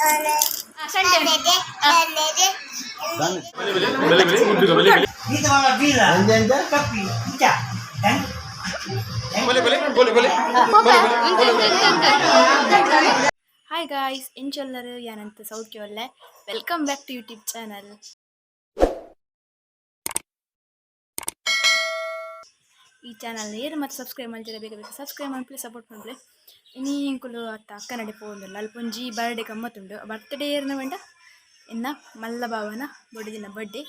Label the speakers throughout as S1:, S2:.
S1: Hi guys, ಎಂಚೊಲ್ಲರು? ಯಾನಂತ ಸೌಖ್ಯ. Welcome back to YouTube channel. ಈ channel ಏರು ಮತ್ತು ಸಬ್ಸ್ಕ್ರೈಬ್ ಮಲ್ತಿರ, ಬೇಗ ಬೇಗ ಸಬ್ಸ್ಕ್ರೈಬ್ ಮಾಡಿ ಸಪೋರ್ಟ್ ಮಾಡ್ರೆ. ಇನಿ ಎಂಕುಲು ಅತ್ತ ಅಕ್ಕನಡೆ ಪೋವೊಂದುಲ್ಲ. ಅಲ್ಪ ಒಂಜಿ ಬರ್ಡೇ ಗಮ್ಮತ್ತುಂಡು. ಬರ್ತ್ಡೇ ಏರ್ನ ಪಂಡ ಎನ್ನ ಮಲ್ಲ ಬಾವನ ಬೊಡೆದಿನ ಬರ್ಡೇ.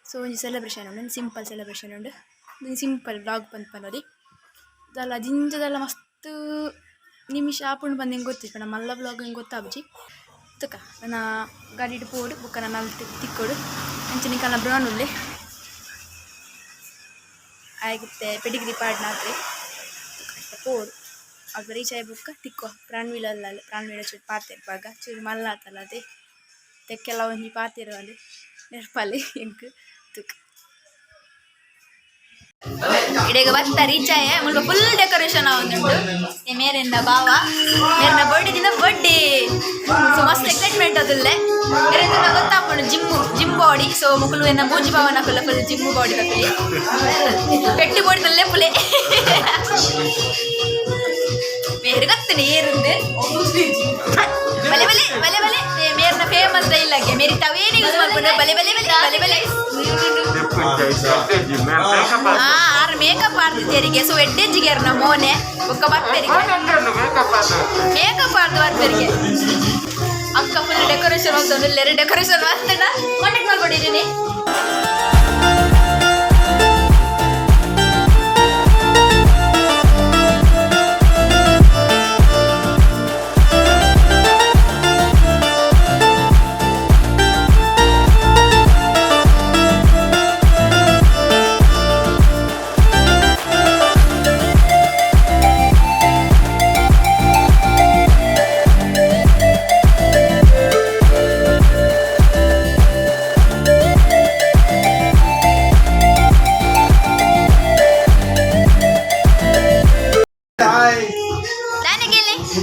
S1: ಸೊ ಒಂಜಿ ಸೆಲೆಬ್ರೇಷನ್ ಉಂಡು, ಒಂಜಿ ಸಿಂಪಲ್ ಸೆಲೆಬ್ರೇಷನ್ ಉಂಡು. ಒಂಜಿ ಸಿಂಪಲ್ ವ್ಲಾಗ್ ಪಂದ್ ಪನೊಲಿ. ದಾಲ ಜಿಂಜದಲ್ಲ ಮಸ್ತ್ ನಿಮಿಷ ಆಪುಂಡು ಪಂದ್ ಎಂಕ್ ಗೊತ್ತಿಜ್ಜಿ, ಪಂಡ ಮಲ್ಲ ವ್ಲಾಗ್ ಎಂಕ್ ಗೊತ್ತಾಪುಜಿ. ತುಕ ನನ ಗಾಡಿಡ್ ಪೋಡು, ಬೊಕ್ಕ ನನ ಅಲ್ತ್ ತಿಕ್ಕೊಡು. ಅಂಚನೆ ನಿಕಲ್ನ ಬ್ರಾನ್ ಉಲ್ಲೆ, ಆಯೆ ಪೆಡಿಗ್ರಿ ಪಾಡ್ನಾತ್ರೆ ಪೋಡು. ಅಲ್ಪ ರೀಚ್ ಆಯಿ ಬೊಕ್ಕ ತಿಕ್ಕುವ. ಪ್ರಾಣ್ವೀಲಲ್ಲ, ಪ್ರಾಣ್ವೀಲ ಚೂರು ಪಾತೆರ್ ಪಾಗ ಚೂರು ಮಲ್ಲ ಆತಲ್ಲ, ಅದೇ ತೆಕ್ಕೆಲ್ಲ ಒಂಜಿ ಪಾತೆರವಲ್ಲಿ ನೆರ್ಪಲೆ ಎಂಕ್. ತುಕ್ ಇಡೆಗ ಬತ್ತ ರೀಚ್ ಆಯೆ. ಮುಲ್ಪ ಫುಲ್ ಡೆಕೋರೇಷನ್ ಆವೊಂದುಂಡು. ಮೇರೆಂದ ಬಾವ ಮೇರ್ನ ಬರ್ಡೇ ದಿನ ಬರ್ಡೇ, ಸೊ ಮಸ್ತ್ ಎಕ್ಸೈಟ್ಮೆಂಟ್ ಅದುಲ್ಲೆ. ಮೇರೆಂದ ಗೊತ್ತಾಪುಂಡು, ಜಿಮ್ ಜಿಮ್ ಬಾಡಿ. ಸೊ ಮುಕುಲು ಎನ್ನ ಬೂಜಿ ಬಾವನ full full gym body ತಪ್ಪಲಿ, ಪೆಟ್ಟು ಬಾಡಿ ತಲ್ಲೆ ಪುಲೆ. ಮೇರು ಗೊತ್ತನೆ ಏರುಂದು. ಬಲೆ ಬಲೆ ಬಲೆ ಬಲೆ, ಮೇರ್ನ ಫೇಮಸ್ ಡೈಲಾಗ್. ಮೇರಿ ತವೇನೆ ಯೂಸ್ ಮಾಡ್ಕೊಂಡು ಬಲೆ ಬಲೆ ಬಲೆ ಬಲೆ ಬಲೆ. ಆರ್ ಮೇಕಪ್ ಆಡ್ತಿದ್ದೇರಿಗೆ. ಸೊ ಎಡ್ಡೆಂಜಿಗೇರ್ನ ಮೋನೆ ಬೊಕ್ಕ ಬರ್ಪೆರಿಗೆ ಮೇಕಪ್ ಆಡ್ದು ಬರ್ಪೆರಿಗೆ. ಅಕ್ಕ ಫುಲ್ ಡೆಕೋರೇಷನ್ ಮಾಡ್ತಂದ್ರೆ, ಡೆಕೋರೇಷನ್ ಮಾಡ್ತಾನ. ಕಾಂಟ್ಯಾಕ್ಟ್ ಮಾಡ್ಕೊಂಡಿದ್ದೀನಿ.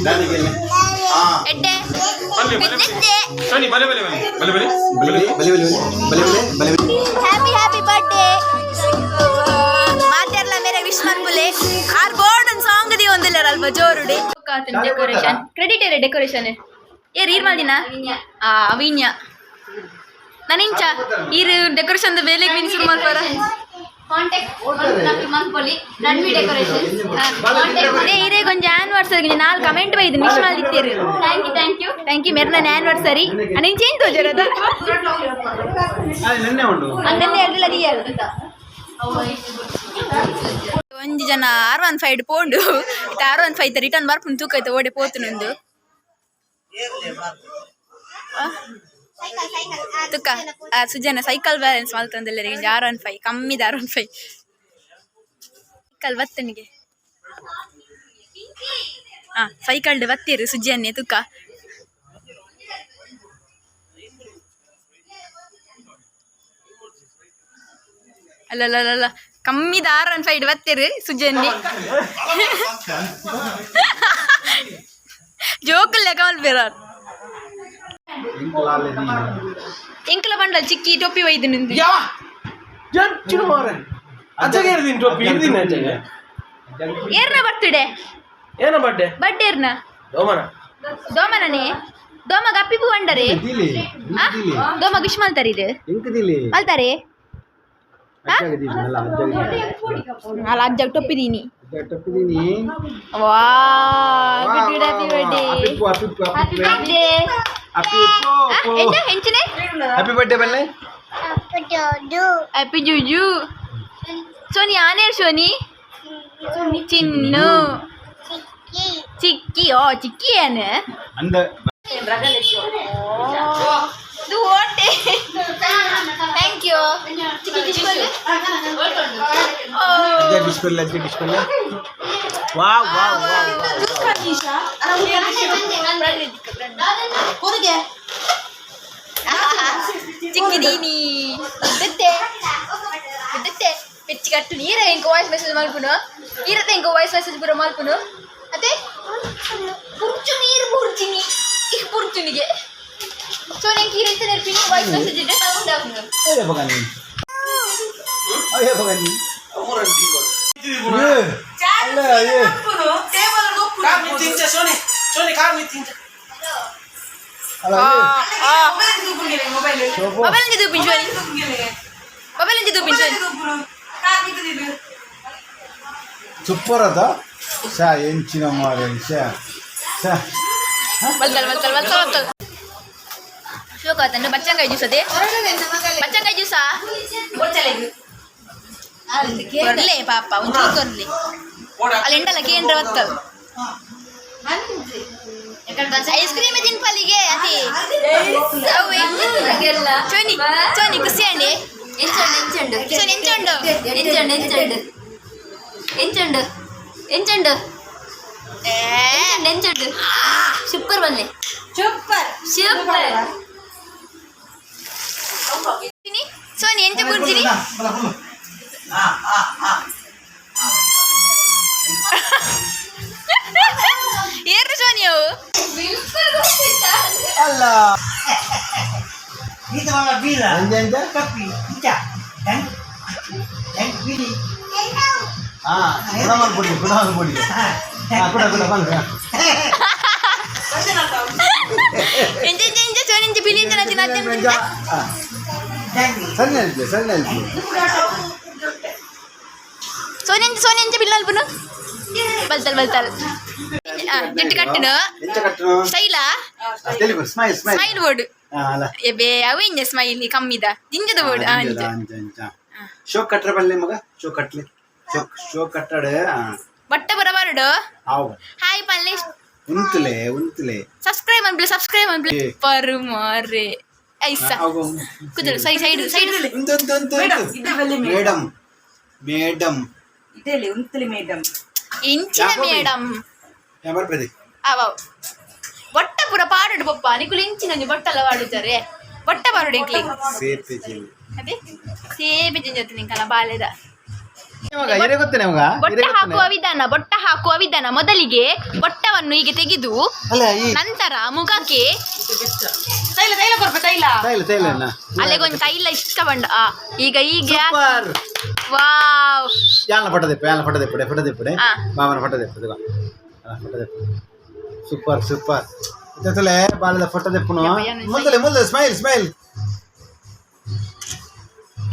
S1: ದಾನೆಗೆಲೆ ಎಡ್ಡೆ ಬಿದ್ದಿದ್ದೆ.
S2: ಬಲೆ ಬಲೆ ಬಲೆ ಬಲೆ ಬಲೆ.
S3: ಬಲೆ ಬಲೆ ಬಲೆ ಬಲೆ ಬಲೆ ಬಲೆ.
S1: Happy happy birthday. ಮಾತೆರ್ಲ ಮೇರೆ ವಿಶ್ ಮನ್ಪುಲೆ. ಆರ್ ಬೋರ್ಡ್ ಒಂದು ಸಾಂಗ್ the ಒಂದಿಲ್ಲ ಅಲ್ಪ ಜೋರುಡೆ. ಡೆಕೋರೇಷನ್ ಕ್ರೆಡಿಟ್ ಏರೆ? ಡೆಕೋರೇಷನ್ ಏರ್ ಈರ್ ಮಲ್ದಿನ? ಆ ಅವಿನ್ಯ ನಾನಿಂಚ ಈರ್ ಡೆಕೋರೇಷನ್ ಬೇಲೆಗ್ ಮೀನ್ ಶುರು ಮಲ್ಪರ.
S4: Contact ಮನ್ಪೊಲಿ, ರಣ್ವಿ decoration.
S1: ಅದೇ ಇರೇಗ್ ಒಂಜಿ ಆನಿವರ್ಸರಿ ನಾಲ್ ಕಮೆಂಟ್ ಬೈದು ವಿಶ್ ಮಲ್ದಿತ್ತೇರು.
S4: Thank you, thank you.
S1: Thank you. ಮೆರ್ನ anniversary ಅನಿಂಚ change ತೋಜರದ.
S3: ನೆನ್ನೆ ಉಂಟು.
S1: ಅನ್ನನ್ನೇ ಅಲ್ದಿಲ್ಲ ದಿಯಲ್. ಒಂಜಿ ಜನ ಆರ್ ಒನ್ ಫೈವ್ ಪೋಂಡು. ಇತ್ತೆ ಆರ್ ಒನ್ ಫೈವ್ ರಿಟರ್ನ್ ಬರ್ಪುಂಡು. ತೂಕೈತೆ ಓಡೆ ಪೋತುನುಂದು. ತುಕ್ಕ ಆ ಸುಜನ ಸೈಕಲ್ ಬ್ಯಾಲೆನ್ಸ್ ಮಲ್ತೊಂದುಲ್ಲೆರ್. ಇಂಜಿ ಆರ್ ಒನ್ ಫೈವ್ ಕಮ್ಮಿದ ಆರ್ ಒನ್ ಫೈವ್ ಸೈಕಲ್ ಬತ್ತನಿಗೆ. ಹಾ, ಸೈಕಲ್ ಬತ್ತೀರು ಸುಜಿಯನ್ನೇ. ತುಕ್ಕ ಅಲ್ಲಲ್ಲ, ಕಮ್ಮಿದ ಆರ್ one five ಬತ್ತೀರು ಸುಜನ್ನಿ. ಜೋಕುಲ್ Kamal Berar. ಎಂಕಲ bundle ಚಿಕ್ಕಿ ಟೊಪ್ಪಿ ಒಯ್ದು ನಿಂದು.
S2: ಜಡ್ಜು ಮಾರೆ, ಅಜ್ಜಗೆ ಇರ್ತೀನಿ ಟೊಪ್ಪಿ ಇರ್ತೀನಿ ಅಜ್ಜಗೆ.
S1: ಏರ್ನ ಬರ್ತ್ಡೇ?
S2: ಏನ ಬರ್ಡೇ?
S1: ಬರ್ಡೇ ಏರ್ನ?
S2: ದೋಮನ.
S1: ದೋಮನನೇ. ದೋಮಗ ಅಪ್ಪಿ ಪೂ ಅಂಡರೆ. ದೋಮಗ ವಿಶ್ ಮಲ್ತಾರೆ ಇದು.
S3: ಇಂಕದಿಲ್ಲಿ.
S1: ಮಲ್ತಾರೆ.
S3: ಅಜ್ಜಗೆ ದೀನಿ ಅಲ್ಲ, ಅಜ್ಜಗೆ.
S1: ಅಲ್ಲ, ಅಜ್ಜಗ್ ಟೊಪ್ಪಿದೀನಿ.
S3: ಅಜ್ಜಗೆ ಟೊಪ್ಪಿದೀನಿ.
S1: ವಾ, ಗುಡ್ ಗುಡ್, ಹ್ಯಾಪಿ ಬರ್ಡೇ.
S3: ಅಪ್ಪಿಪ್ಪು ಅಪ್ಪಿಪ್ಪು.
S4: Happy birthday.
S3: ಅಪ್ಪಿಪ್ಪು.
S1: ಎಂತ ಹೆಂಚಿನೆ?
S3: ಹ್ಯಾಪಿ ಬರ್ಡೇ ಬಲ್ಲೆ.
S1: ಹ್ಯಾಪಿ ಜುಜು. ಸೋನಿ ಆನೇರ್ ಸೋನಿ ಚಿನ್ನು ಚಿಕ್ಕಿ. ಓ ಚಿಕ್ಕಿ ಏನು?
S3: ಅಂದ.
S1: ಇದು ಓಟೆ. Thank you ಚಿಕ್ಕಿ.
S3: ಅಜ್ಜ ಡಿಸ್ಕೊಲ್ಲ, ಅಜ್ಜ ಡಿಸ್ಕೊಲ್ಲ. ವಾವ್ ವಾವ್ ವಾವ್.
S1: ಚಿಕ್ಕಿದೀನಿ. ಬಿದ್ದೆ ಬಿದ್ದೆ ಪೆಚ್ಚಿ ಕಟ್ಟು ನೀರ. ಇಂಕ ವಾಯ್ಸ್ ಮೆಸೇಜ್ ಮಲ್ಪುನು ಈರತ್ತೆ. ಇಂಕ ವಾಯ್ಸ್ ಮೆಸೇಜ್ ಪೂರ ಮಲ್ಪುನು. ಅದೇ ಪುರ್ಚು ನೀರು ಪುರ್ಚಿನಿ ಪುರ್ಚುನಿಗೆ.
S4: ಸೊ ನಂಗೆ ಈ ರೀತಿ ನೆನಪಿನ ವಾಯ್ಸ್ ಮೆಸೇಜ್ ಇಟ್ಟೆ ಸೌಂಡ್ ಆಗುದು.
S3: ಅಯ್ಯ ಬಗನಿ, ಅಯ್ಯ ಬಗನಿ. ಅಲ್ಲ, ಅಯ್ಯೋ.
S2: ಕಾರ್ ಮಿತ್ತಿಂಚ ಸೋನಿ, ಸೋನಿ ಕಾರ್ ಮಿತ್ತಿಂಚ.
S3: ಅಲ್ಲ, ಅಯ್ಯೋ. ಶೋಭು.
S1: ಮೊಬೈಲ್ ಇಂದ ದೂಪಿಂಚು, ಮೊಬೈಲ್ ಇಂದ ದೂಪಿಂಚು.
S3: ಸೂಪರ್ ಅದ ಶಾ ಎಂಚಿನ ಮಾರೆ ಶಾ ಶಾ.
S1: ಬಲ್ತಲ್ ಬಲ್ತಲ್ ಬಲ್ತಲ್ ಬಲ್ತಲ್. ಶೋಕ ಆತಂಡು. ಬಚ್ಚಂಕಾಯಿ ಜ್ಯೂಸ್ ಅದೇ, ಬಚ್ಚಂಕಾಯಿ ಜ್ಯೂಸಾ? ಕೊರ್ಲೆ ಪಾಪ, ಒಂಚೂರು ಕೊರ್ಲೆ. ಅಲ್ಲಿ ಎಂಡಲ್ಲ ಕೇಂದ್ರ ಬತ್ತಲ್. ಐಸ್ ಕ್ರೀಮ್ ತಿನ್ಪಲ್ಲಿಗೆ ಅತಿ. ಚೋನಿ, ಚೋನಿ, ಖುಷಿ ಅಂಡಿ?
S4: ಎಂಚುಂಡು ಎಂಚುಂಡು?
S1: ಚೋನಿ, ಎಂಚುಂಡು?
S4: ಎಂಚುಂಡು ಎಂಚುಂಡು ಎಂಚುಂಡು ಎಂಚುಂಡು?
S1: ಏ.
S4: ಎಂಚುಂಡು? ಸೂಪರ್ ಬನ್ನಿ. Super super.
S1: ಸೋನಿ, ಎಂಚ ಬುರ್ಜಿನಿ? ಏರು ಸೋನಿ ಅವು.
S4: ಬಿಲ್ಕುಲ್ ಗೊತ್ತಿಲ್ಲ.
S3: ಅಲ್ಲ, ಎಂತ ಎಂತ? ಹಾ, ಗುಣ ಮಾಡ್ಬಿಡಿ, ಗುಣ ಮಾಡ್ಬಿಡಿ. ಹಾ, ಕುಡ ಕುಡ ಬಂದ.
S1: ಎಂಚ ಎಂಚ ಎಂಚ ಸೋನಿ, ಎಂಚ ಬಿಳಿ ಎಂಚ ನತಿ ನತಿ ಎಂಚ?
S3: ಸಣ್ಣ ಹೇಳ್ತೀವಿ, ಸಣ್ಣ ಹೇಳ್ತೀವಿ.
S1: ಸೋನಿ ಎಂಚ, ಸೋನಿ ಎಂಚ ಬಿಲ್ ಅಲ್ಪನು? ಬಲ್ತಲ್ ಬಲ್ತಲ್. ಜುಟ್ಟು ಕಟ್ಟುನು.
S3: ಎಂಚ ಕಟ್ಟುನು?
S1: ಸ್ಟೈಲಾ?
S3: Telugu smile, smile.
S1: ಸ್ಮೈಲ್ ಬೋರ್ಡ್.
S3: ಅಲ್ಲ.
S1: ಎಬೆ, ಅವು ಎಂಜ ಸ್ಮೈಲ್ ಕಮ್ಮಿದ ದಿಂಜದ ಬೋರ್ಡ್. ಆ, ಅಂಚ.
S3: ಅಂಚ ಅಂಚ. ಶೋ ಕಟ್ರೆ ಬಲ್ಲೆ ಮಗ, ಶೋ ಕಟ್ಲಿ, ಶೋ ಶೋ ಕಟ್ಟಡೆ.
S1: ಬಟ್ಟೆ ಬರ ಬರಡು.
S3: ಆವು.
S1: ಹಾಯ್ ಪಲ್ಲೆ.
S3: ಉಂತುಲೆ ಉಂತುಲೆ.
S1: ಸಬ್ಸ್ಕ್ರೈಬ್ ಅನ್ಪ್ಲೆ, ಸಬ್ಸ್ಕ್ರೈಬ್ ಅನ್ಪ್ಲೆ.
S3: ಏ.
S1: ಪರು ಮಾರೆ ಐಸ ಕುದರು ಸೈ ಸೈಡ್ ಸೈಡ್.
S3: ಉಂತು ಉಂತು ಉಂತು ಉಂತು. Madam, madam.
S5: ಮೇಡಮ್.
S1: ಇಂಚಿನ
S3: ಯಾಕೋ ಬಿ?
S1: ಮೇಡಮ್.
S3: ಬರ್ಪದೆ.
S1: ಅವ ಬೊಟ್ಟ ಪೂರ ಪಾಡುಡು ಪಪ್ಪ. ನಿಕುಲು ಇಂಚಿನ ಒಂಜಿ ಬೊಟ್ಟಲ್ಲ ಪಾಡುತ್ತಾರೆ, ಬೊಟ್ಟ ಪಾಡುಡು ಎಂಕ್ಲಿ.
S3: ಸೇಫ್ ಜಿಲ್ಲಿ.
S1: ಅದೇ ಸೇಬೆ ಜಿಂಜತ್ತು ನಿಂಕಲ ಬಾಲೆದ.
S3: ಮಗ ಇರೇ ಗೊತ್ತೇನೆ ಮಗ.
S1: ಬೊಟ್ಟ ಹಾಕುವ ವಿಧಾನ, ಬೊಟ್ಟ ಹಾಕುವ ವಿಧಾನ: ಮೊದಲಿಗೆ ಬೊಟ್ಟವನ್ನು ಹೀಗೆ ತೆಗೆದು,
S3: ಅಲ್ಲ, ಈ
S1: ನಂತರ ಮುಖಕ್ಕೆ
S5: ತೈಲ ತೈಲ ಕೊರ್ಪ ತೈಲ.
S3: ತೈಲ ತೈಲ.
S1: ಅಲ್ಲೆಗೊಂದು ತೈಲ ಇಷ್ಟ ಬಂಡ. ಆ, ಈಗ ಈಗ
S3: ಸೂಪರ್.
S1: ವಾವ್.
S3: ಯಾಲ ಫೋಟೋ ದೆಪ್ಪು, ಯಾಲ ಫೋಟೋ ದೆಪ್ಪಡೆ, ಫೋಟೋ ದೆಪ್ಪಡೆ.
S1: ಆ.
S3: ಮಾಮನ ಫೋಟೋ ದೆಪ್ಪು, ಫೋಟೋ ದೆಪ್ಪು. Super super. ಇತ್ತಲೆ ಬಾಲದ ಫೋಟೋ ದೆಪ್ಪುನು. ಮುಂದಲೆ ಮುಂದೆ, ಸ್ಮೈಲ್ ಸ್ಮೈಲ್.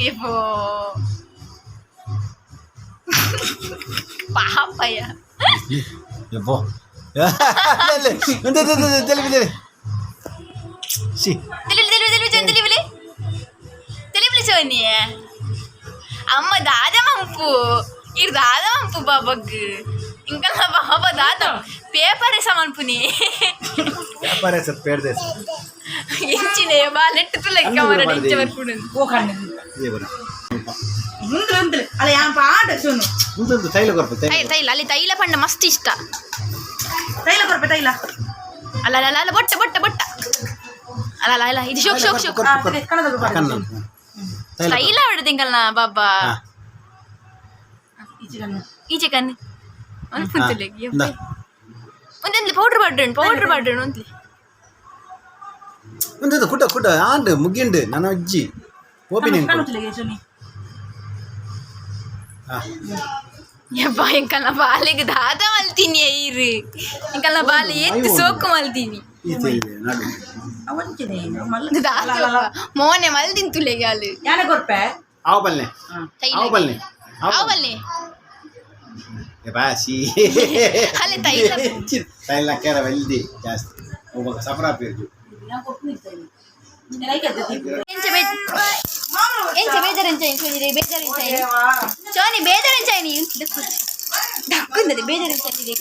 S1: ಇಬೋ ಪಾಪಯ್ಯ.
S3: ಯಬ್ಬೋ, ತೆಲಿಪಿ ತೆಲಿ she.
S1: తెలివి తెలివి తెలివి చోని, తెలివిలే తెలివిలే చోని. అమ్మ దాద మంపు ఇరు, దాద మంపు బాబగ్. ఇంకా నా బాబా దాద పేపర్ వేసామనుకుని.
S3: ವ್ಯಾಪಾರ ಸರ್ ಪೇರ್ದೆ.
S1: ఎంచినే బాలెట్టు లెక్క మరణ ఇంచే వరకు.
S3: ಇದೇ ಬರ.
S5: ಉಂತ್ಲು ಉಂತ್ಲು ಅಲ್ಲ ಯಾನ್ ಪಾಡ ಸುನು.
S3: ಮುಂದೊಂದು ತೈಲ ಕೊರ್ಪ ತೈಲ.
S1: ತೈಲ ತೈಲ, ಅಲ್ಲಿ ತೈಲ ಪಂಡ ಮಸ್ತ್ ಇಷ್ಟ.
S5: ತೈಲ ಕೊರ್ಪ ತೈಲ.
S1: ಅಲ್ಲ ಅಲ್ಲ ಅಲ್ಲ, ಬೊಟ್ಟ ಬೊಟ್ಟ ಬೊಟ್ಟ. ಅಲ್ಲ ಅಲ್ಲ ಅಲ್ಲ, ಇದು ಶೋಕ್ ಶೋಕ್ ಶೋಕ್.
S3: ಕೊರ್ಪ ಕೊರ್ಪ.
S5: ಕಣದ.
S3: ಕಣ್ಣ ತೈಲ.
S1: ತೈಲ ಹೊಡೆದಿಂಗಲ್ಲ ಬಾಬಾ.
S3: ಹಾ.
S1: ಈಚೆ ಕಣ್ಣು ಅನ್ಪುಂತಲೆ.
S3: ಇಂದಾ.
S1: ಒಂದೊಂದು ಪೌಡರ್ ಪೌಡರ್ ಪೌಡರ್ ಪೌಡರ್ ಒಂದ್ಲಿ.
S3: ಒಂದೊಂದು ಕುಟ ಕುಟ ಆಂಡ್ ಮುಗಿಂಡು ನನ್ನ ಅಜ್ಜಿ ಓಪಿನ.
S5: ಸುನಿ.
S3: ಹಾ.
S1: ಯಬ್ಬ, ಇಂಕಲ್ನ ಬಾಲೆಗೆ ದಾದ ಮಲ್ತೀನಿ ಐರು. ಇಂಕಲ್ನ ಬಾಲೆ ಎತ್ತು ಸೋಕು ಮಲ್ತೀನಿ.
S3: ಈಚೆ ಇದೆ ನಡು.
S5: ಅವಂಚನೆ ಮಲ್ಲ.
S1: ದಾದ ಮೋನೆ ಮಲ್ದಿನ್ ತುಲೆಗೆ ಅಲ್ಲಿ.
S5: ಯಾನ ಕೊರ್ಪೆ?
S3: ಆವು ಬಲ್ಲೆ.
S1: ತೈಲ.
S3: ಆವು ಬಲ್ಲೆ.
S1: ಆವು ಬಲ್ಲೆ.
S3: ಬಾಸಿ.
S1: ಅಲ್ಲೇ ತೈಲ.
S3: ತೈಲ ಕೇರ வெல்ದಿ ಜಾಸ್ತಿ ಒಬ್ಬ ಸಫರಾ ಪೇರ್ಜು.
S1: ಎಂಚ ಬೇ ಎಂಚ ಬೇಜಾರು ಎಂಚ ಸೋನಿ, ಬೇಜಾರು ಎಂಚ ಸೋನಿ, ಬೇಜಾರು ಎಂಚ ನೀ ದಕ್ಕುಂದದೆ, ಬೇಜಾರು ಎಂಚ ನೀ?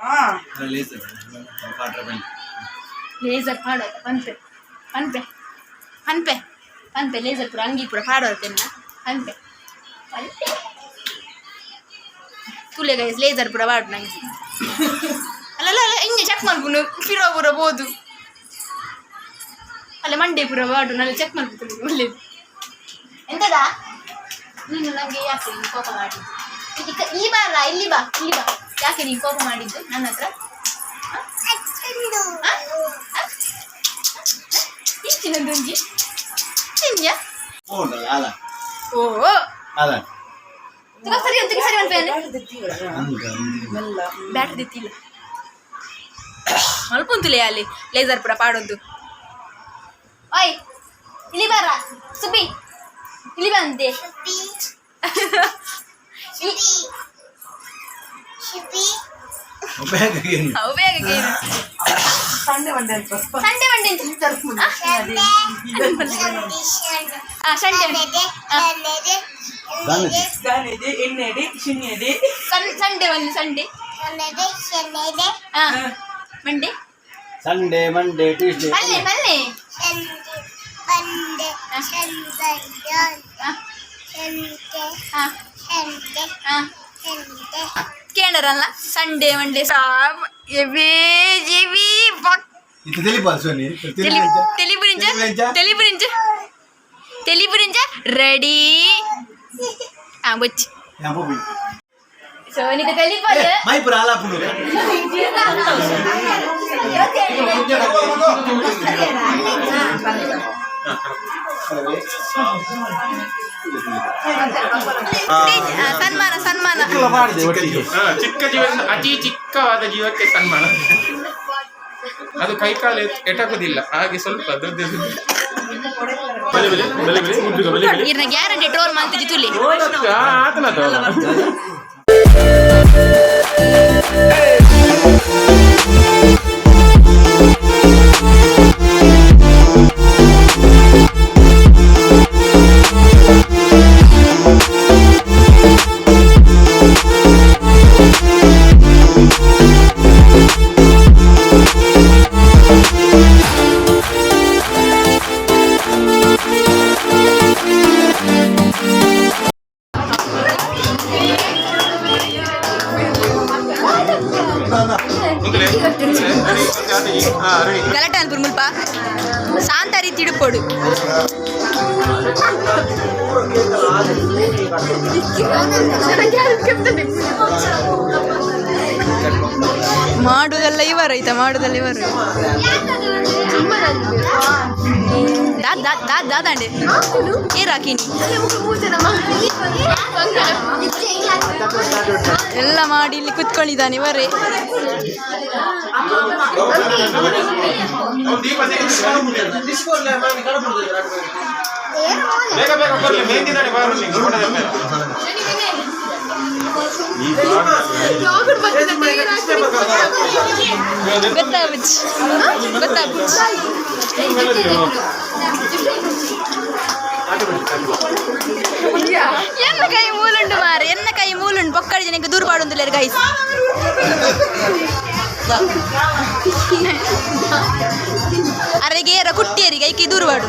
S5: ಹಾ.
S1: ಲೇಸರ್ ಪಾಡೋ ಪನ್ಪೆ ಪನ್ಪೆ ಪನ್ಪೆ ಪನ್ಪೆ. ಲೇಸರ್ ಪೂರ ಅಂಗಿ ಪೂರ ಪಾಡೋ ತೆನ್ನ ಪನ್ಪೆ ಪನ್ಪೆ. ತುಲೆ ಗೈಸ್, ಲೇಸರ್ ಪೂರ ಪಾಡು ನಂಗೆ. ಅಲ್ಲ ಅಲ್ಲ ಅಲ್ಲ, ಹಿಂಗೆ ಚೆಕ್ ಮಲ್ಪುನು ಪಿರೋ ಪೂರ ಬೋದು. ಅಲ್ಲ, ಮಂಡೆ ಪೂರ ಪಾಡು ನಲ್ಲ ಚೆಕ್ ಮಲ್ಪು ಒಳ್ಳೇದು. ಎಂತದಾ ನೀನು ನಂಗೆ ಯಾಕೆ ಹಿಂಗೆ ಕೋಪ ಮಾಡಿದ್ದು? ಇಲ್ಲಿ ಇಲ್ಲಿ ಬಾ ಅಲ್ಲ, ಇಲ್ಲಿ ಬಾ, ಇಲ್ಲಿ ಬಾ. ಯಾಕೆ ನೀನು ಕೋಪ ಮಾಡಿದ್ದು ನನ್ನ ಹತ್ರ? ಇಂಚಿನದೊಂಜಿ ಇಂಜ.
S3: ಅಲ್ಲ.
S1: ಓ.
S3: ಅಲ್ಲ.
S1: ತುಕ ಸರಿ ಅಂತ ಸರಿ ಅನ್ಪೇನೆ. ಬ್ಯಾಟ್ರಿ ದಿತ್ತಿಲ್ಲ ಮಲ್ಪುಂತುಲೆ ಅಲ್ಲಿ ಲೇಸರ್ ಪೂರ ಪಾಡೊಂದು.
S4: ಓಯ್, ಇಲ್ಲಿ ಬಾರ ಸುಬ್ಬಿ, ಇಲ್ಲಿ ಬಂದೆ.
S1: ಅವು ಬೇಗ ಗೇನು.
S5: ಸಂಡೆ ಬಂಡೆ ಅಂತ.
S1: Sunday Monday. ಆ ಸಂಡೆ.
S5: ದಾನಿದೆ ಎಣ್ಣೆಡಿ ಶೂನ್ಯಡಿ.
S1: ಸಂಡೆ ಒಂದು ಸಂಡೆ. ಹಾ ಮಂಡೆ.
S3: Sunday, Monday, Tuesday.
S1: ಪಲ್ಲೆ ಪಲ್ಲೆ. ಹಾ ಹಾ ಕೇಳರಲ್ಲ ಸಂಡೇ ಮಂಡೇ ಸಾಬ್ ಎವಿ ಜಿವಿ ಬಕ್.
S3: ಇದು ತಿಳಿಪಾಲ್ ಸೋನಿ.
S1: ತೆಲಿಬುರಿಂಜ ತೆಲಿಬುರಿಂಜ ತೆಲಿಬುರಿಂಜ ರೆಡಿ. ಆ ಬೊಚ್ಚಿ ಸೋನಿಕ ತೆಲಿಪಲ್.
S3: ಮೈಪುರ ಆಲಾಪುಂಡು.
S1: ಸನ್ಮಾನ ಸನ್ಮಾನ.
S6: ಚಿಕ್ಕ ಜೀವ, ಅತಿ ಚಿಕ್ಕವಾದ ಜೀವಕ್ಕೆ ಸನ್ಮಾನ. ಅದು ಕೈ ಕಾಲು ಎಟಕುದಿಲ್ಲ, ಹಾಗೆ ಸ್ವಲ್ಪ ದೊಡ್ಡ. ಬಲೆ ಬಲೆ ಬಲೆ ಬಲೆ ಮುದ್ದುಗ ಬಲೆ ಬಲೆ.
S1: ಇರ್ನ ಗ್ಯಾರಂಟಿ ಟ್ರೋಲ್ ಮಾಡ್ತಿದ್ದಿ ತುಲಿ.
S6: ಆತನ.
S1: ಗಲಾಟೆ ಅನ್ಪುರ್ ಮುಲ್ಪ ಶಾಂತ ರೀತಿ ಇಡುಪೋಡು. ಮಾಡುದಲ್ಲ ಇವರು ಆಯ್ತಾ, ಮಾಡುದಲ್ಲ ಇವರು. ದಾದಾಂಡೆ ಏ ರಾಕಿನಿ ಎಲ್ಲ ಮಾಡಿ ಇಲ್ಲಿ ಕುತ್ಕೊಂಡಿದ್ದಾನೆ ಇವರೇ.
S6: ಬೇಗ ಬೇಗ ಬರ್ಲಿ, ಮೆಹಂದಿ ಬಾರು.
S1: ಗೊತ್ತಾಗುಚ್ಚಿ ಗೊತ್ತಾಗುಚ್ಚಿ. ಎನ್ನ ಕೈ ಮೂಲುಂಡು ಮಾರ, ಎನ್ನ ಕೈ ಮೂಲುಂಡು. ಬೊಕ್ಕಡಿ ಜನಕ್ಕೆ ದೂರ ಪಾಡೊಂದುಲ್ಲೆರ್ ಗೈಸ್. ಅರೆಗೆ ಏರ ಕುಟ್ಟಿಯರಿಗೆ ಐಕೆ ದೂರ ಪಾಡು.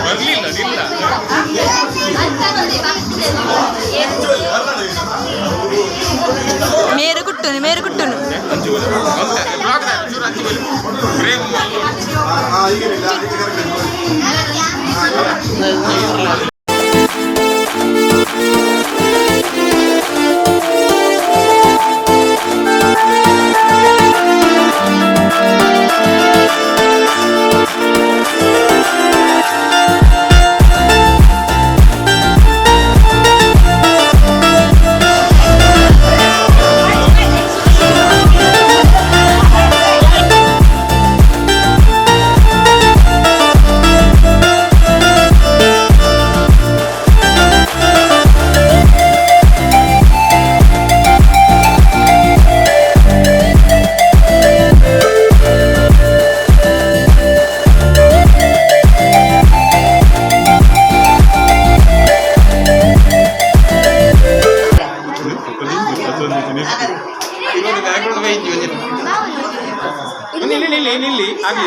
S6: ಬರ್ಲಿಲ್ಲ ಇಲ್ಲ.
S1: ಮೇರು ಕುಟ್ಟುನು ಮೇರು ಕುಟ್ಟುನು.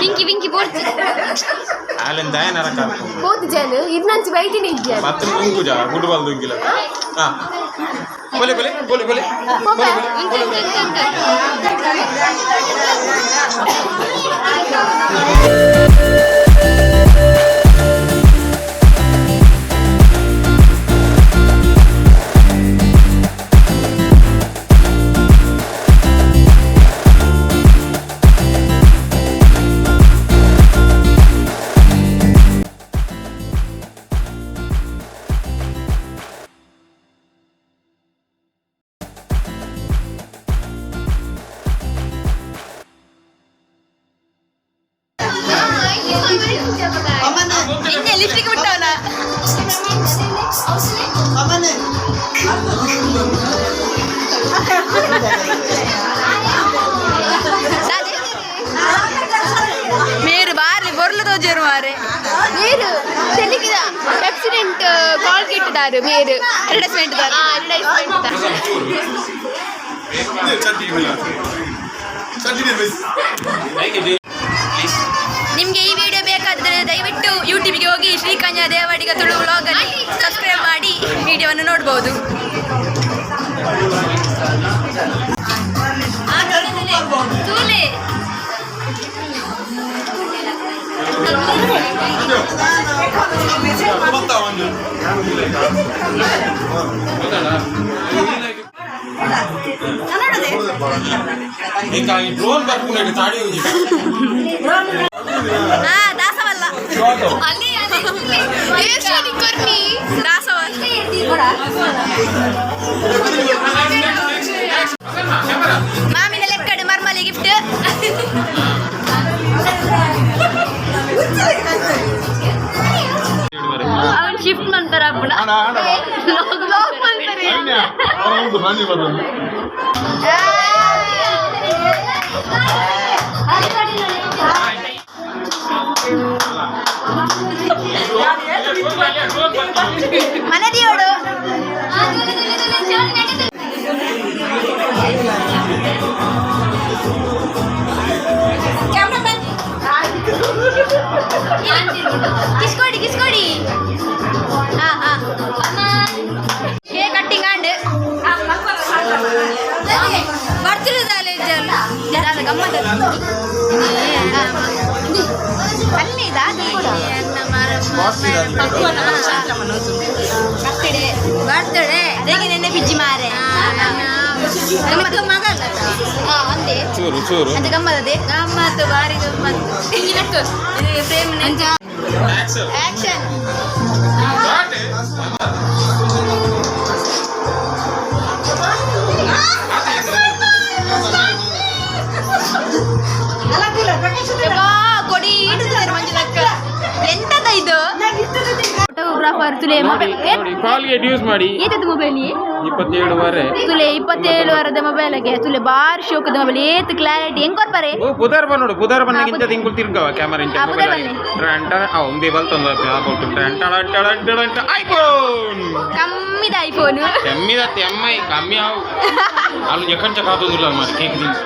S4: ವಿಂಕಿ ವಿಂಕಿ ಬೋರ್ಚಿ.
S6: ಆಲೆನ್ ದಯನರ ಕಾರ್ಪು.
S4: ಬೋತ್ ಜನ ಇರ್ನಂಚಿ ಬೈಟಿನ ಇದ್ಯಾ.
S6: ಮತ್ತೆ ದುಂಕುಜ ಗುಡ್ಬಲ್ ದುಂಕಿಲ್ಲ. ಹಾ ಬಲೆ ಬಲೆ ಬಲೆ ಬಲೆ.
S4: ಬಲೆ ಬಲೆ.
S1: ನಿನ್ನೆ ಲಿಪ್ಸ್ಟಿಕ್ ಬಿಟ್ಟವನ. ಮೇರು ಬಾರಿ ಬೊರ್ಲು ತೋಜೇರು ಮಾರೆ.
S4: ಮೇರು ತೆಲಿಗಿದ ಆಕ್ಸಿಡೆಂಟ್ ಕಾಲ್ ಕಿಟ್ಟದಾರು ಮೇರು.
S1: ಅಡ್ವರ್ಟೈಸ್ಮೆಂಟ್.
S4: ಅಡ್ವರ್ಟೈಸ್ಮೆಂಟ್.
S1: ನಿಮಗೆ ಈ ವಿಡಿಯೋ ಬೇಕಾದರೆ ದಯವಿಟ್ಟು ಯೂಟ್ಯೂಬ್ಗೆ ಹೋಗಿ ಶ್ರೀಕನ್ಯಾ ದೇವಾಡಿಗ ತುಳು ವ್ಲಾಗ್ ಅಲ್ಲಿ ಸಬ್ಸ್ಕ್ರೈಬ್ ಮಾಡಿ ವಿಡಿಯೋವನ್ನು ನೋಡ್ಬೋದು. ತೂಲೆ.
S6: ಡ್ರೋನ್ ಬರ್ಕೊಂಡು ತಾಡಿ.
S1: ಹಾ, ದಾಸವಲ್ಲ.
S4: ಕೊರ್ನಿ.
S1: ದಾಸವಲ್ಲ. ಮಾಮಿನ ಲೆಕ್ಕಡು ಮರ್ಮಲಿ ಗಿಫ್ಟ್.
S4: ಅವನು ಶಿಫ್ಟ್ ಮಾಡ್ತಾರ, ಬ್ಲಾಗ್ ಮಾಡ್ತಾರೆ.
S1: ಮನದಿಯೋಡು. ಕಿಸ್ಕೊಡಿ ಕಿಸ್ಕೊಡಿ. ಹಾ ಹಾ, ಕೇಕ್ ಕಟ್ಟಿಂಗ್ ಆಂಡ್ ಬರ್ತಿರೋದಲ್ಲ ಗಮ್ಮತ್ತ ಅಲ್ಲಿ. ಬರ್ತ್ಡೇ ಬರ್ತ್ಡೇ ಅದಕ್ಕೆ ನೆನ್ನೆ ಬಿಜ್ಜಿ ಮಾರೆ.
S4: ಅಂದೆ.
S6: ಚೂರು ಚೂರು.
S1: ಅದು ಗಮ್ಮತ್ತದೆ, ಗಮ್ಮತ್ತು, ಬಾರಿ ಗಮ್ಮತ್ತು. ಫ್ರೇಮ್. ಆಕ್ಷನ್. ಕೊಡಿ ಇಡುತ್ತಿದ್ದಾರೆ ಮಂಜುಳಕ್ಕ. ಎಂತದ ಇದು? ಫೋಟೋಗ್ರಾಫರ್ ತುಲೆ ಮೊಬೈಲ್.
S6: ನೋಡಿ, ಕಾಲ್ಗೇಟ್ ಯೂಸ್ ಮಾಡಿ.
S1: ಏತದ ಮೊಬೈಲ್?
S6: 27.5.
S1: ತುಲೆ, 27 ವಾರದ ಮೊಬೈಲ್ಗೆ ತುಲೆ, ಬಾರಿ ಶೋಕದ ಮೊಬೈಲ್. ಏತ್ ಕ್ಲಾರಿಟಿ ಹೆಂಗ್ ಕೊಡ್ಪಾರೆ?
S6: ಓ, ಬುಧಾರ್ ಬಾ ನೋಡು, ಬುಧಾರ್ ಬನ್ನಾಗಿಂತ ತಿಂಗಳು ತಿರ್ಗವ ಕ್ಯಾಮರಾ ಇಂಚ.
S1: ಆ, ಬುಧಾರ್ ಬನ್ನಿ.
S6: ಒಂದೇ ಬಲ್ತೊಂದು ಐಫೋನ್.
S1: ಕಮ್ಮಿದ ಐಫೋನ್.
S6: ಎಮ್ಮಿದತ್ತೆ ಎಮ್ಮೈ ಕಮ್ಮಿ ಆವು ಅಲ್ಲಿ ಎಕ್ಕಂಚ ಕಾತುದಿಲ್ಲ ಮಾರೆ ಕೇಕ್ ತಿಂದು.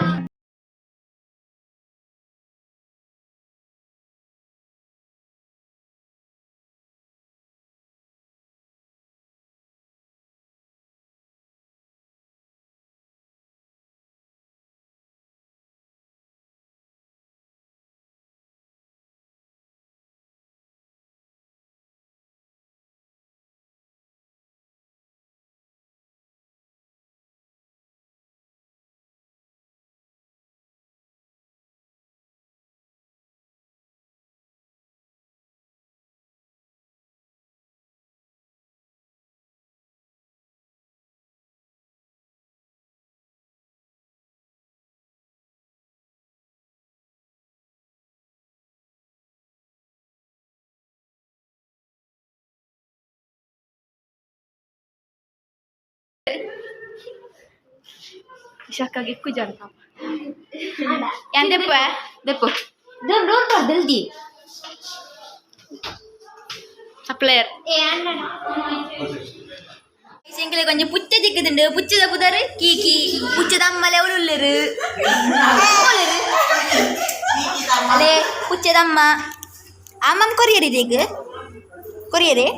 S1: ಇಶಕ್ಕಾಗಿ ఎక్కువ ಜನ ಎಂದೆಪ್ಪ ದೆಪ್ಪು.
S4: ಜಲ್ದಿ.
S1: ಸಪ್ಲೈಯರ್ ಎಂಕಲೆ ಕೊಂಚ ಪುಚ್ಚ ದಿಕ್ಕದುಂಡು. ಪುಚ್ಚದ ಪುದರ್ ಕೀಕಿ. ಪುಚ್ಚದ ಅಮ್ಮಲೆ ಅವಳು ಉಳ್ಳರು. ಅಲೆ ಪುಚ್ಚದಮ್ಮ ಅಮ್ಮನ ಕೊರಿಯರ್ ಇದೆ ಈಗ. ಕೊರಿಯರೇ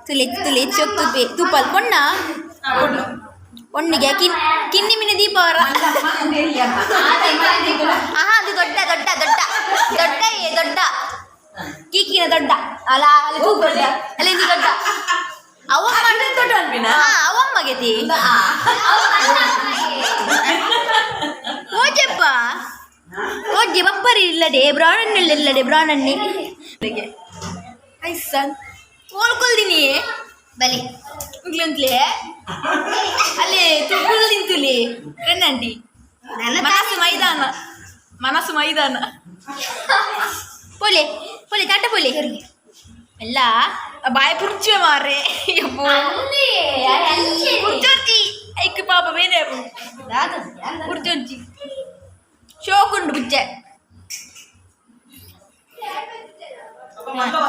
S1: ತುಲೆ ತುಲೆ ಚೊಕ್ ತುಪೆ ತುಪ್ಪಲ್ ಪೊಣ್ಣ ಪೊಣ್ಣಿಗೆ ಕಿನ್ನಿ ಮಿನಿ ದೀಪ ಅವರ. ಆಹಾ, ಅದು ದೊಡ್ಡ ದೊಡ್ಡ ದೊಡ್ಡ ದೊಡ್ಡ ಏ ದೊಡ್ಡ ಕೀಕಿನ ದೊಡ್ಡ ಅಲ್ಲ. ಅಲ್ಲಿ ತೂಪಲ್ಲ ಅಲ್ಲಿ ಇದು ದೊಡ್ಡ ಅವಮ್ಮ ದೊಡ್ಡ. ಹಾ, ಅವಮ್ಮಗೆ ಓಜಪ್ಪ ಓಜೆ ಬಪ್ಪರಿ ಇಲ್ಲಡೆ ಬ್ರಾಣನ್ ಇಲ್ಲಡೆ ಬ್ರಾಣನ್ನಿ ಐಸನ್ ಓಳ್ಕೊಲ್ದಿನಿ.
S4: ಬಲಿ.
S1: ಇಂಗ್ಲಂತ್ಲೆ ಅಲ್ಲಿ ತುಪ್ಪುಲ್ ನಿಂತುಲಿ ಕಣ್ಣಂಟಿ ಮನಸ್ಸು ಮೈದಾನ, ಮನಸ್ಸು ಮೈದಾನ.
S4: ಪೋಲೆ ಪೋಲೆ, ಟಾಟಾ ಪೋಲೆ ಎಲ್ಲ.
S1: ಬಾಯ್ ಪುರ್ಚೆ ಮಾರ್ರೆ. ಯಪ್ಪೋ, ಪುರ್ಚೊರ್ಚಿ ಐಕ್ ಪಾಪ ಬೇರೆ ಪುರ್ಚೊರ್ಚಿ. ಶೋಕುಂಡು ಬುಜ್ಜೆ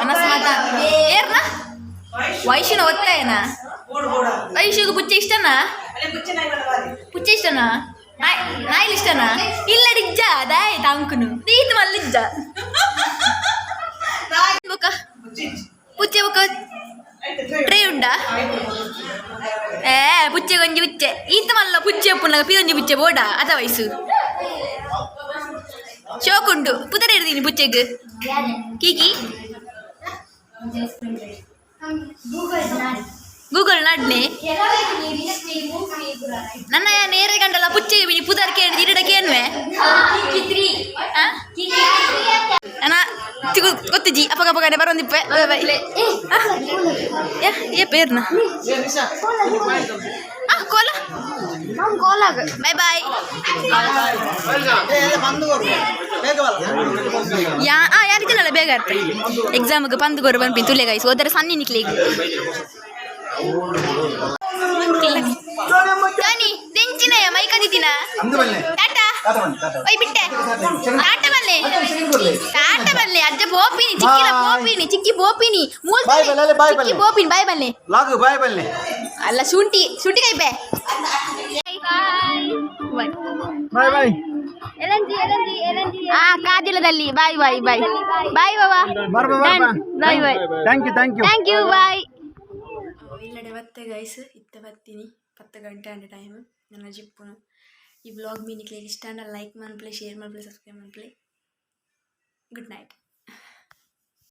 S1: ಮನಸ್ಸು ಮಾತ ಏರ್ನ ವೈಶುನ ಒತ್ತಾಯನಾ? ವೈಶುಗೆ ಬುಚ್ಚೆ ಇಷ್ಟನಾ? ಪುಚ್ಚೆ ಇಷ್ಟನಾ? ನಾಯ್ ನಾಯಿಲ್ ಇಷ್ಟನಾ? ಇಲ್ಲ ಡಿಜ್ಜ ದಾಯ್ ತಾಂಕುನು ದೀತ್ ಮಲ್ಲಿಜ್ಜ ಬೊಕ ಪುಚ್ಚೆ ಬೊಕ ಟ್ರೇ ಉಂಡಾ? ಏ, ಪುಚ್ಚೆ ಗೊಂಜಿ ಪುಚ್ಚೆ ಈತ ಮಲ್ಲ ಪುಚ್ಚೆ ಉಪ್ಪುನಗ ಪಿರೊಂಜಿ ಪುಚ್ಚೆ ಬೋಡ ಅದ ವಯಸ್ಸು ಶೋಕುಂಡು. ಪುದರ್ ಇರ್ದೀನಿ ಪುಚ್ಚೆಗ್? ಕೀಕಿ. ಗೂಗಲ್ ನಡ್ನೆ. ನನ್ನ ನೇರೆ ಗಂಡಲ ಪುಚ್ಚೆಗೆ ಬಿನಿ ಪುದರ್ ಕೇಳಿ ಇರಡ ಕೇನ್ವೆ. ಆ? ಅಣ್ಣ ಗೊತ್ತಿಜಿ. ಅಪ್ಪಗ ಅಪ್ಪಗನೆ ಬರೋಂದಿಪ್ಪೆ. Boy boy. ಏ ಪೇರ್ನ ಆ ಕೋಲ. Bye bye. ಯಾ ಆ ಯಾರಿದ್ದಲ್ಲ ಬೇಗ ಎಕ್ಸಾಮ್ಗೆ ಪಂದು ಕೊರು ಬಂದ್ಪಿನ್ ತುಲೆ. ಗೈಸ್, ಹೋದರೆ ಸನ್ನಿ ನಿಕ್ಲಿ ಟಾನಿ ದೆಂಚಿನಯ ಮೈಕ ದಿತ್ತಿನ.
S3: ಅಂದು ಬಲ್ಲೆ.
S4: ಟಾಟಾ.
S3: ಟಾಟಾ ಬನ್ನಿ, ಟಾಟಾ.
S4: ಒಯ್ ಬಿಟ್ಟೆ, ಟಾಟಾ ಬಲ್ಲೆ. ಟಾಟಾ ಬಲ್ಲೆ ಅಜ್ಜ. ಪೋಪಿನಿ ಚಿಕ್ಕಿನ.
S3: Bye.
S4: ಪೋಪಿನಿ ಚಿಕ್ಕಿ ಪೋಪಿನಿ ಮೂಲ್.
S3: Bye ಬಲ್ಲೆ, bye
S4: ಚಿಕ್ಕಿ
S3: ಬಲ್ಲೆ.
S4: ಪೋಪಿನಿ ಬಾಯ್ ಬಲ್ಲೆ.
S3: ಲಾಗು ಬಾಯ್ ಬಲ್ಲೆ.
S4: ಅಲ್ಲ, ಶುಂಠಿ ಶುಂಠಿ ಕೈಪೆ. ಬಾಯ್.
S3: Bye bye.
S4: ಆ ಕಾದಿಲದಲ್ಲಿ. ಬಾಯ್ ಬಾಯ್ ಬಾಯ್ ಬಾಯ್ ಬಾಬಾ.
S3: ಬರ್ಬ ಬರ್ಬ.
S4: Bye bye.
S3: Thank you, thank you.
S4: Thank you, bye.
S1: ಇಲ್ಲಡೆ ಬತ್ತೆ ಗೈಸ್, ಇತ್ತ ಬತ್ತೀನಿ. 10 ಗಂಟೆ ಅಂಡ ಟೈಮ್. ನನ್ನ ಜಿಪ್ಪುನು ಈ ಬ್ಲಾಗ್ ಮೀನಿಕ್ಲೆ ಇಷ್ಟ ಲೈಕ್ ಮನ್ಪ್ಲೆ, ಶೇರ್ ಮನ್ಪ್ಲೆ, ಸಬ್ಸ್ಕ್ರೈಬ್ ಮನ್ಪ್ಲೆ. Good night.